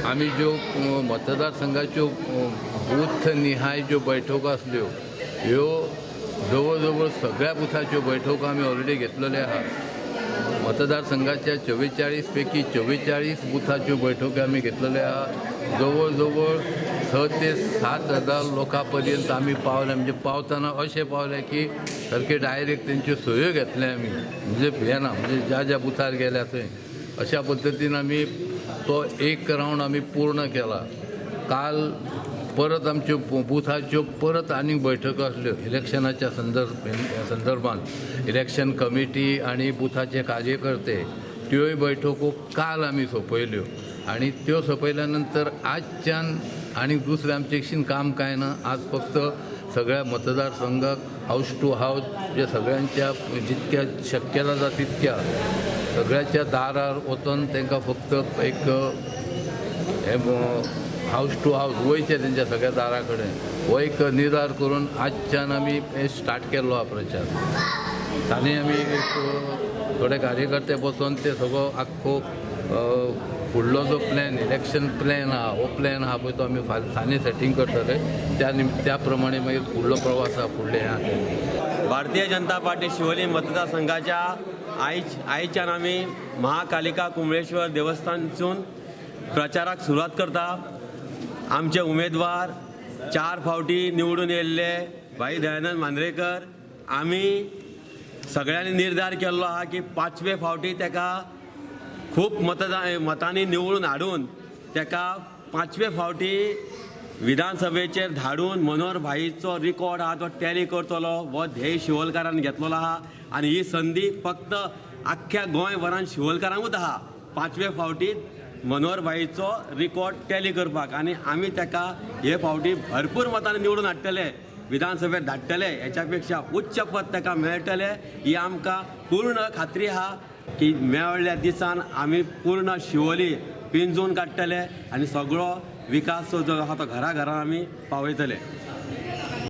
आमी ज्यो मतदारसंघाच्यो बूथ निहाय ज्यो बैठको आसल्यो ह्यो जवळ जवळ सगळ्या बुथाच्यो बैठको आमी ऑलरेडी घेतलेल्यो आहा. मतदारसंघाच्या 44 पैकी 44 बुथाच्यो बैठको आमी घेतलेल्यो आहा. जवळ जवळ 6 ते 7 हजार लोकां पर्यंत आमी पावले. म्हणजे पावतना अशें पावले की सारके डायरेक्ट तेंच्यो सयो घेतले आमी, म्हणजे हें ना, म्हणजे ज्या ज्या बुथार गेल्या थंय. अशा पद्दतीन आमी तो एक रावंड आमी पूर्ण केला. काल परत आमच्यो बुथाच्यो परत आनीक बैठको आसल्यो इलेक्शनाच्या संदर्भात. इलेक्शन कमिटी आनी बुथाचे कार्यकर्ते त्योय बैठको काल आमी सोंपयल्यो आनी त्यो सोंपयल्या नंतर आजच्यान आनी दुसरें आमचें एकशीन काम कांय ना. आज फक्त सगळ्या मतदारसंघाक हावस टू हावस जे सगळ्यांच्या जितक्या शक्य जाता तितक्या सगळ्याच्या दारार वचून तांकां फक्त एक हे हावस टू हावस वयचें तेंच्या सगळ्या दारा कडेन हो एक निर्धार करून आजच्यान आमी हे स्टार्ट केल्लो आहा प्रचार. आनी आमी एक थोडे कार्यकर्ते बसोन ते सगळो आख्खो फुडलो जो प्लॅन इलेक्शन प्लॅन आहा हो प्लॅन आहा पळय तो आमी फाल्यां सेटींग करतले. त्या प्रमाणे मागीर फुडलो प्रवास आहा फुडले हें. भारतीय जनता पार्टी शिवोली मतदारसंघाच्या आयच्यान आमी महाकालिका कुंबळेश्वर देवस्थानसून प्रचाराक सुरवात करता. आमचे उमेदवार 4 फावटी निवडून येयल्ले भाई दयानंद मांद्रेकर, आमी सगळ्यांनी निर्धार केल्लो आहा की 5वे फावटी ताका खूब मतांनी निवडून हाडून ताका 5वे फावटी विधानसभेचेर धाडून मनोहर भाईचो रिकॉर्ड आहा तो टॅली करतलो हो ध्येय शिवोलकारान घेतलेलो आहा. आनी ही संदी फक्त आख्ख्या गोंयभरान शिवोलकारांकूच आहा 5वे फावटी मनोहर भाईचो रिकॉर्ड टॅली करपाक. आनी आमी ताका हे फावटी भरपूर मतांनी निवडून हाडटले, विधानसभेत धाडटले, हेच्या पेक्षा उच्च पद ताका मेळटलें ही आमकां पूर्ण खात्री आहा की मेळ्ळ्या दिसान आमी पूर्ण शिवोली पिंजून काडटले आनी सगळो विकास जो आहा तो घरा घरान आमी पावयतले.